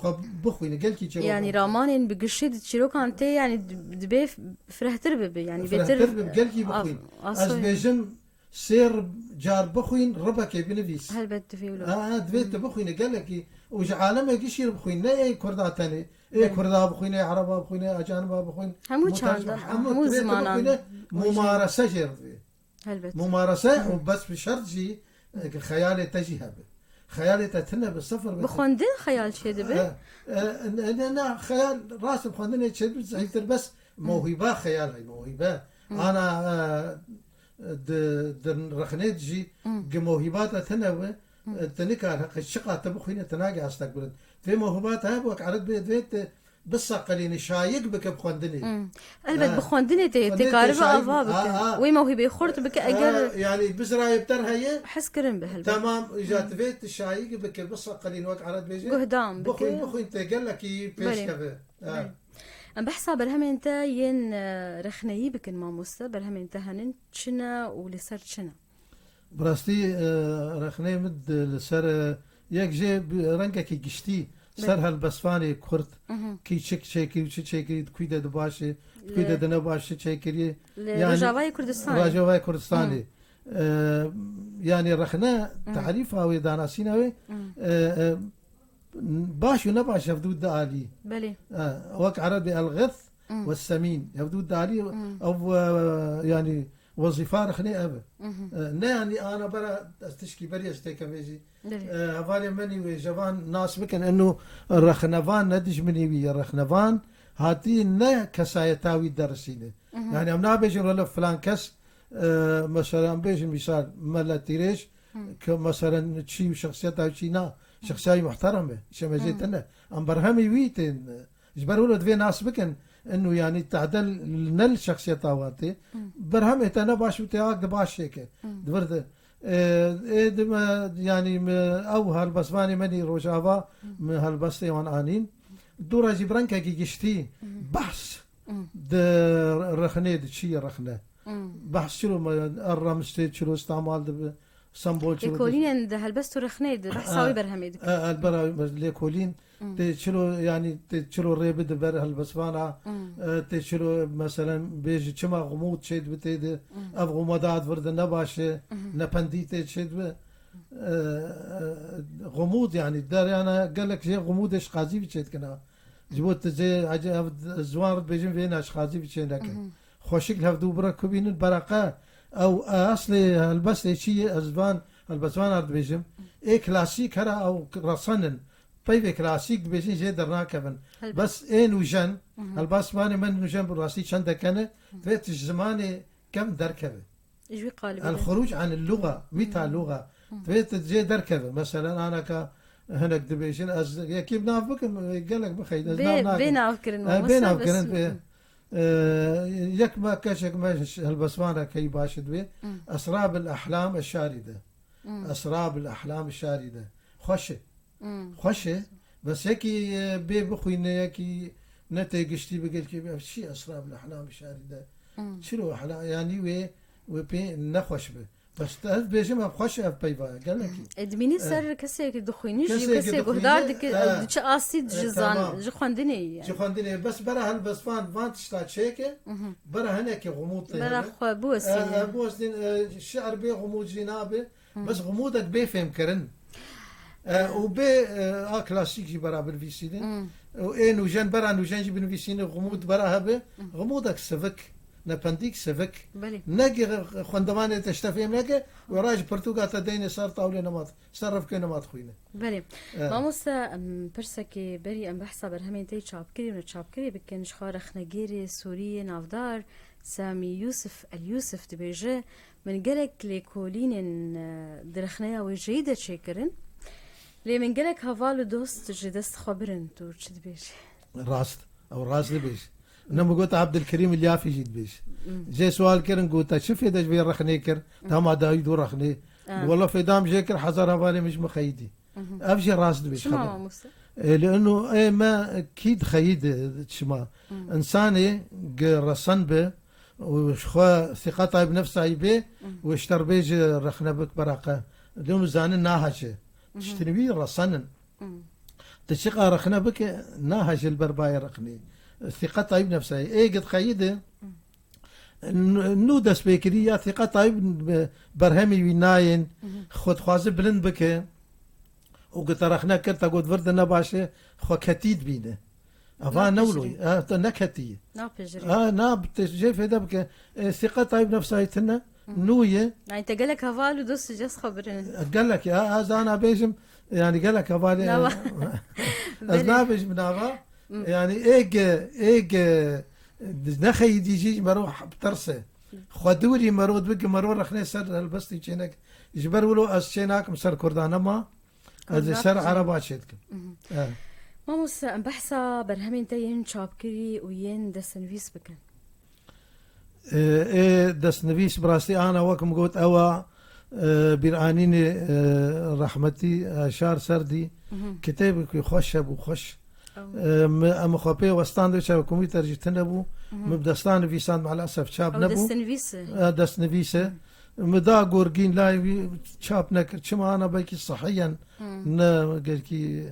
xwe bixwîne, gelkî çîrokan. Yani ramanên bi gişî di çîrokan tê, yani di-, dibê f-, firehtir bibe, yani bêtir Firehtir bibe, gelkî a-, bixwîn. Ez asoy. bêjim, sêr car bixwîn, ribekê binivîs. Helbet divê wilo. Ha, ha, divê tu Hmm. bixwîne, gelekî. Û ji alemê gişî re bixwîn, ne ê Kurda tenê. Ê Evet. Kurda bixwîne, ê Ereba bixwîne, ê Acaniba bixwîn. Hemû Mutaj-, çandan, hemû hemû divê tu zimanan. bixwîne, Hemû mumarese jê re divê. Helbet. Mumarese Hı hı. û bes bi şert jî, e, ki xeyalê te jî hebe. Xeyalê te tine be, sifir be. Bi xwendin xeyal çêdibe? E, e, ne, ne, ne, xeyal rast bi xwendinê çêdibe zehîftir, bes Hı. mewhîba xeyal heye, mewhîbe. Hı. Ana, e, di, di rexnê de jî Hı. gi mewhîba te tine be, Hı. e, tu nikar heqê çiqa te bixwîne, tu nagê astek bilind. Vê mewhîba te hebe, wek eret bê, divê te biseqelîne, şayik bike bi xwendinê. Hmm. Elbet, ha, bi xwendinê tê, tê karibe ava bike. Ha, ha. Wê mewhîbê xurt bike eger. Ha, yanî bizirayê bi te re heye. Hez kirin bi helbet. Temam, îca divê tu şayik bike, biseqelîne, wek ereb dibêje. Guhdam bike. Bixwîn, bixwîn, tê gelekî pêş keve. Belê. Em behsa berhemên te yên, e, rexneyî bikin mamoste. Berhemên te henin, çi ne û li ser çi ne? Bi rastî, e, rexneyê min di, li ser, e, yek jê bi rengekî giştî ser helbestvanê kurd, kî çi çêkirî û çi çêkirî, di kû de di baş e, di kû de di ne baş, çi çêkirî. Li Rojavayê Kurdistanê. Rojavayê Kurdistanê. E, yanî rexne, tarîfa wê, danasîna wê, e, e, baş û nebaş hevdû dialî. Belê. E, wek erebê el-ğith ve semîn. Hevdû dialî, ev, e, yanî wezîfa rexnê ev e. E, ne yanî ana bera ez tişkî berî ez têke vêjî. Belê. E, hevalê menî wê jevan nas bikin, eno rexnevan ne dijminî wî ye. Rexnevan hatî ne kesayeta wî derisîne. Yanî em nabêjin wele filan kes, e, mesela em bêjin mîsal Mele Tîrêj, ke meselen çî û şexsiyeta wî çî na, şexsiya wî muhterem e. Şemezê tune. Em berhemî wî tên, e, ji ber wilo divê nas bikin, eno yanî tehde ne li şexsiyeta wan tê. Berhemê te ne baş û tê ak di baş çêke. Di vir de. E, ê di me, yanî me ew helbestvanê menî Rojava, me helbestê wan anîn. Dûra jî bi rengekî giştî behs di rexnê, di çi ye rexne. Behs çilo me, er Remis tê çilo, Stamal dibe, Sembol çilo. Lêkolînên di helbest û rexneyê de behsa wî berhemê dike. E, el bera lêkolîn tê çilo, yanî tê çilo rê bide ber helbestvana, e, tê çilo meselen bêjî çima xumût çêdibe tê de, ev xumûda di vir de ne baş e, ne pendî tê çêdibe. E, e, xumûd, yanî deryana gelek jê xumûdê ji qazî vî çêdikina. Ji bo tu zê, ece ev ziwan re dibêjin vêna ji qazî vî çê neke. Xweşik li hevdû bira kubînin, bereqe ew, e, eslê helbestê çi ye, ez van helbestvan ar dibêjim. Ê klasîk hera ew resenin. Peyvê klasîk dibêjin jê dernakevin. Helbet. Bes ê nûjen, helbestvanê me nûjen bi rastî çendeke ne, divê tu ji zimanê kevn derkeve. Ji wî qalibî de. El xuruc anil luga, mîta luga. Divê tu jê derkeve. Meselen, anaka hinek dibêjin, ez yekî bi nav bikim, gelek bixeyde, ez nav nakim. Bê nav kirin, e, bê nav kirin, bê. E, yek me, keçek me, helbestvaneke yî baş dibê. Esrab el ahlam eşarî de. Esrab el ahlam eşarî de. Xweş e. Xweş e. Bes yekî, e, bê bixwîne, yekî ne tê giştî bi gelkî, ev çi Esrab el ahlam eşarî de. Çilo hela, yanî wê, wê pê nexweş be. Bes te ez bêjim ev xweş e, ev peyva ye, gelekî. E, dimînî ser kesê ki dixwînî jî, kesê ki kesê dixwînî, guhdar dike, e, diçe asî, e, ji zan, tamam, ji xwendinê ye. Ji xwendinê ye. Bes bera helbestvan van tişta çêke, bera hinekî xumût tê hebe. Bera xwe biwesîne. E, e, biwesîne, e, şi'r bê xumût jî nabe. Bes xumûdek bê fêmkirin. E, û bê, e, a klasîk jî bera binivîsîne. Û ê nûjen, bera nûjen jî binivîsîne, xumûd bera hebe. Xumûdek sivik, nependîk sivik. Belê. Neke xwendevanê te ji te fêm neke, wê ra ji pirtûka te deyne ser tawlê nema, ser rifkê nema dixwîne. Belê. E. Mamoste, em, pirsekê berî em behsa berhemên te yê çapkirî û neçapkirî bikin, ji xwe rexnegêrê Sûrî yê navdar Samî Yûsif El Yûsif dibêje, Min gelek lêkolînên, e, di rexneya wêjeyî de çêkirin. Lê min gelek heval û dost ji dest xwe birin. Tu çi dibêjî? Rast. Ew rast dibêj. Ne min got Abdulkerîm Îlyafî jî dibêj. Jê sual kirin, got, te çi fêde ji vê rexnê kir? Dema dawî du rexnê. Wela fêda min jê kir, hezar hevalê min ji min xeyidî. Ev jî rast dibêj. Çima mamoste? E, li ino ê me kî dixeyî di çima? Însanê gi resen bi û ji xwe sîqetay bi nefsayî bê û ji te re bêje rexne bik, bereqe. Li ino zanin naheje. Tiştin wî resen in. Tu çiqa rexne bike, naheje li ber bayê rexnê. Sîqetay bi nefsayî. Ê gi dixeyî di, N-, nû destpêkirî ya sîqetayî bi berhemî wî nayên, xwe dixwaze bilind bike û ku te rexne kir, te got vir de ne baş e, xwe ketî dibîne. Eva ne wilo ye. E, te ne ketî ye. Napejirî. E, na, te jê fêde bike. E, sîqetayî bi nefsayî tune, nû ye. Yani te gelek heval û dost ji dest xwe birin. E, gelek ya. Ez ana bêjim, yani gelek hevalê. Nava. Ez nabêjim nava. Yani ê ge, ê ge, nexeyîdî jî ji mero bi tirs e. Xwe dûrî mero dibe, mero rexnê ser helbestî çênek. Ji ber wilo ez çê nakim ser Kurda nema. Ez ê ser Ereba çê dikim. E. Mamoste, em behsa berhemên te yên çapkirî û yên destnivîs bikin. Ê, ê destnivîs bi rastî ana wek min got ewa, e, bîranînê, e, rehmetî Aşar Serdî, Mhm. kitêbekî xweş hebû, xweş. Ew. E, mi, em xwe pê westan de çav komîter jî tune bû. Mhm. Min bi destan nivîsand, maalesef çap Ew nebû. destnivîs e. E, destnivîs e. Mhm. Mi da gorgîn layê wî çap nekir. Çima ana belkî sihiyen Mhm. ne gelkî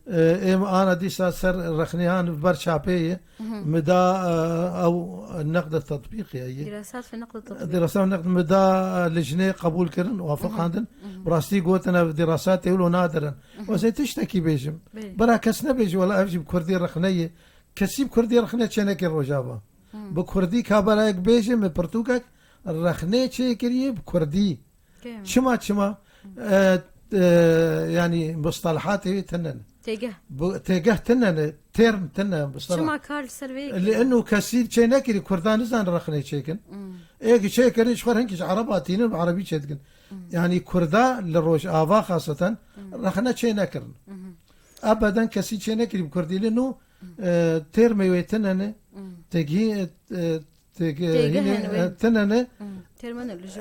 Ê, êm ana dîsa ser rexneyan ber çapê ye. Mhm. Mi da, e, ew neqde tetbîqê ye. Dirasat ve neqde tetbîq. Dirasat ve neqd mi da, e, lijnê qebûl kirin, wafiqandin. Mhm. Mhm. Bi rastî gotin ev dirasatê wilo nadirin. Mhm. Wezê tiştekî bêjim. Belê. Bira kes nebêje, wela ev jî bi kurdî rexne ye. Kesî bi kurdî rexne çênekê Rojava. Mhm. Bi kurdî ka bira yek bêje, min pirtûkek rexnê çêkiriye bi kurdî. Kêm. Çima, çima? E, e, yanî mustalahatê wê tune ne. Têgeh. Bu, têgeh tune ne, term tune, mustalah. Çima kar li ser vê Li yekê? Eno kesî çê nekirî, Kurdan nizanin rexnê çêkin. Hmm. Ê ki çêkirin, ji xwe hingî ji Ereba tînin, bi Erebî çêdikin. Hmm. Yanî Kurda li Rojava xaseten Hmm. rexne çê nekirin. Hmm. Ebeden kesî çê nekirî bi Kurdî li nû, Hmm. e, termê wê tune ne, Hmm. têgihî, e, Têge-, Têgehên hînê, wê. e, tine ne. Hmm. Terminoloji.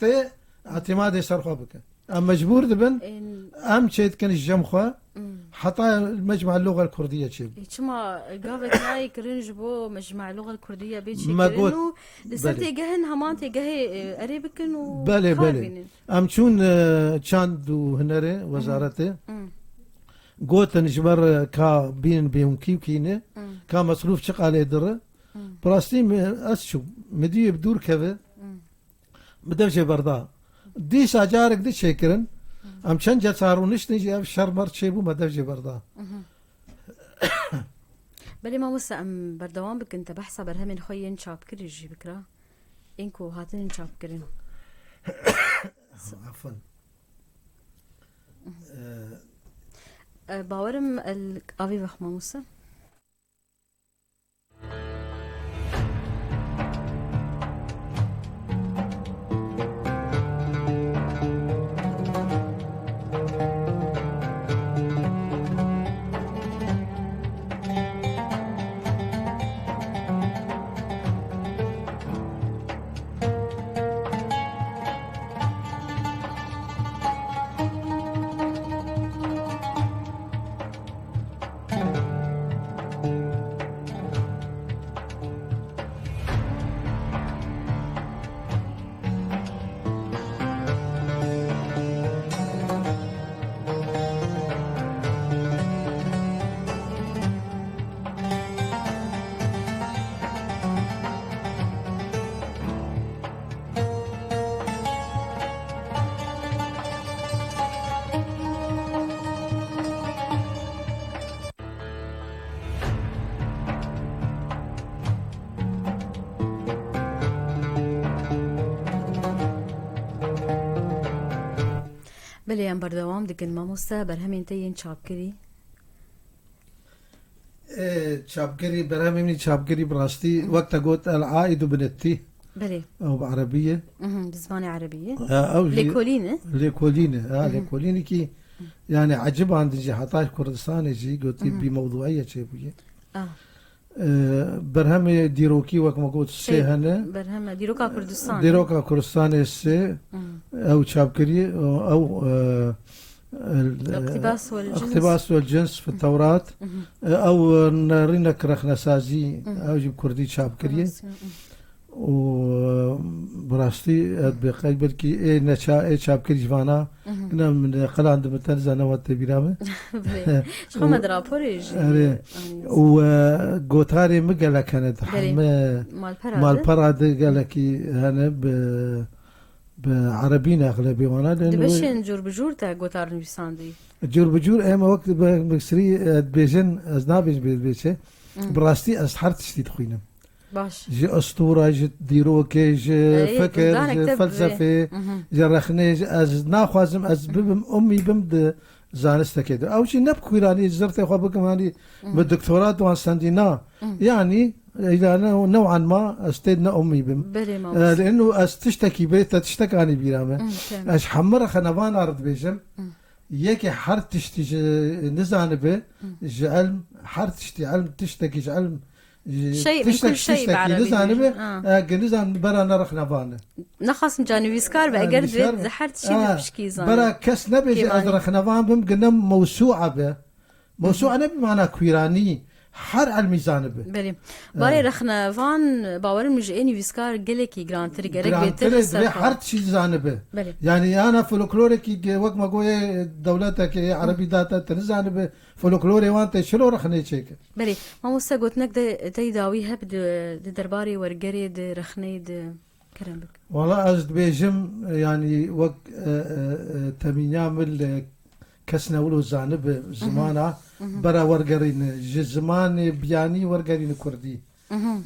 Tê îtîmadê ser xwe bike. Em mecbûr dibin, Ên- em çê dikin ji cem xwe, Hmm. heta Mecmu'a Lugal Kurdiye çê bû. E, çima gavek nayê kirin ji bo Mecmu'a Lugal Kurdiye bê çê Me kirin got, û li ser belê. têgehên heman têgehê, e, erê bikin û Belê, kar belê. bînin? Em çûn, e, çand û hunerê, Hmm. wezaretê. Hmm. Gotin ji ber, e, ka bînin bêhûnkî û kîne, Hmm. ka mesrûf çi qalê dire. Hmm. Bi rastî min, ez çûm. Min dî wê bi dûr keve. Hmm. Min dev jê berda. Dîsa carek di çêkirin. Hmm. Em çend ceza rûniştin jî ev şer mer çêbû, me dev jê berda. Mhm. Belê mamoste, em berdewam bikin, te behsa berhemên xwe yên çapkirî jî bikira. Ên ku hatinin çapkirin. Afwan. Mhm. Ee, E, bawerim el avê vex mamoste. Belê, em berdewam dikin. Mamoste, berhemên te yên çapkirî? Ê, çapkirî, berhemê min çapkirî bi rastî, Mhm. wek te got, El Aidu Binettî. Belê. Ew bi erebî ye. Mhm, bi zimanê erebî ye. E, ew jî Lêkolîn e? Lêkolîn e, ha, Mhm. lêkolînekî, yani, ecibandin jî heta Kurdistanê jî gotî Mhm. bî mewdûiye çêbûye. Ah. E, berhemê dîrokî wek me got sê Şey, hene. berheme, Dîroka Kurdistanê. Dîroka Kurdistanê sê, Mhm. ew çapkirî, ew, e, el-, اقتباس والجنس. اقتباس والجنس في التوراة. Mhm. E, ew, e, nerînek rexnesazî, Mhm. ew jî bi kurdî çap kiriye. Rexnesazî, mhm. Û, e, bi rastî, ez bêqey belkî ê neça-, ê çapkirî ji vana, Mhm. ina min, e, qelan di min te nizane wat tê bîra min. Belê. Ji xwe me Û, di raporê jî erê. anî. Û, e, gotarê min gelek hene, di Belê. heme Malpera de. malpera de gelekî hene bi Bi erebî ne exlebê wana, Di lê beşên cûr bi cûr te gotar nivîsandî? Cûr bi cûr, em wek bi, bi sirî, e, dibêjin, ez nabêjim bê, bê çi. Hmm. Bi rastî ez her tiştî dixwînim. Baş. Ji estûra, ji dîrokê, ji Ê, fikir, ji te bi felsefê, Mhm. ji rexnê, ji, ez naxwazim ez bibim, umî bim di zanistekê de. Ew jî ne bi kûranî zirtê xwe bikim, hanî Mhm. bi doktora diwan sendî na. Mhm. Yanî, îla ne, new'an ma, ez tê ne umî bim. Belê, E, mamoste. Li eno ez tiştekî bê, te tiştek anî bîra me. Mhm, tamam. Ez hemû re xenevana re dibêjim. Mhm. Yekê her tiştî ji nizanibe, ji ilm, her tiştî ilm, tiştekî ji ilm, ji Şey, min tiştek, kul şey tiştekî bi erebî nizanibe, dibêjin. Ha. e, nizan bera ne rexnevan e. Nexasim ca nivîskar be, Ha, eger nivîskar divê be. di her tiştî Ha, de pişkî zanî. Bera kes nebêje ez Kêvanî. rexnevan bim, gine mewsûa be. Mewsûa ne bi mana kûranî, her ilmî zanibe. Belê. Barê rexnevan, bawerim ji ê nivîskar gelekî girantir, gerek Girantir bêtir e, ser divê xwe. Her tiştî zanibe. Belê. Yani yana folklorekî ge-, wek me goyê dewletekê erebî date, te nizanibe folklorê wan te çilo rexnê çêke. Belê. Mamoste, gotinek de tey dawî hep di, di derbarê wergerê, di rexneyê, di kerem bik. Wala ez dibêjim, yani wek, e, e, e, temînya min li kes ne wilo zanibe zimana, bera wergerîne. Ji zimanê biyanî wergerîne kurdî.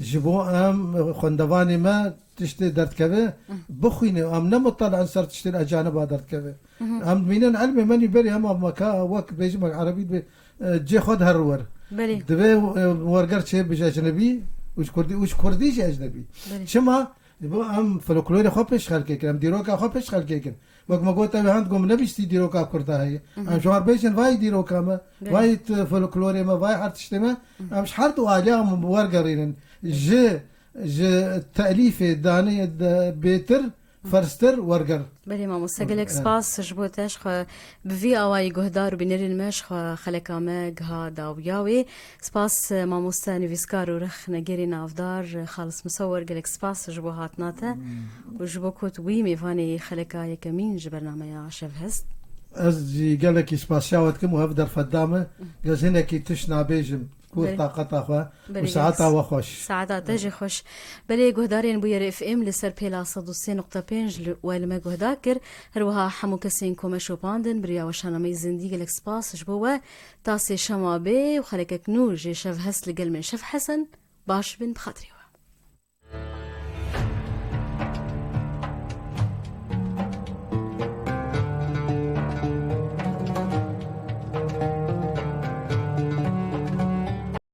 Ji bo em, e, xwendevanê me tiştê derdikeve, bixwîne. Em ne mutala ser tiştên ecaniba derdikeve. Em dimînin ilmê me nî berê hema meka wek bêjim wek erebî dibe, e, cê xwe diher wer. Belê. Divê, e, werger çê bije ecnebî û ji kurdî, û ji kurdî jî ecnebî. Belê. Çima? Bo em folklorê xwe pêş xelkê kin, em dîroka xwe pêş xelkê kin. Wek me got, ew hand gom nebîstî dîroka kurda heye. Em ji wan bêjin, vay dîroka me, Belê. Vay tu folklorê me, vay her tiştê me. Em ji her du aliya em wergerînin. Ji, ji telîfê danê de bêtir, ferstir werger. Belê mamoste, gelek spas ji bo te, ji xwe bi vî awayî guhdar û bînerên me ji xwe xeleka me giha dawiya wê. Spas, e, mamoste nivîskar û rexnegerê navdar, e, Xalis Musewwer, gelek spas ji bo hatina te û ji bo ku tu bûyî mêvanê xeleka yekemîn ji bernameya Şevhest. Ez jî gelekî spasiya we dikim û ev derfet da me. Ez hinekî tişt nabêjim. Ku Belê. Taqeta xwe û Belê, saeta gelek we xweş. Saeta te jî xweş. Belê, guhdarên Bûyerê F M li ser pêla sed û sê nokta pênc li, we li me guhdar kir. Her wiha hemû kesên ku me şopandin, bi riya weşanameyê Zindî gelek spas ji bo we. Ta sêşema bê û xelekek nû jê Şevhest li gel me Şevhesen. Baş bin, bi xatirê we.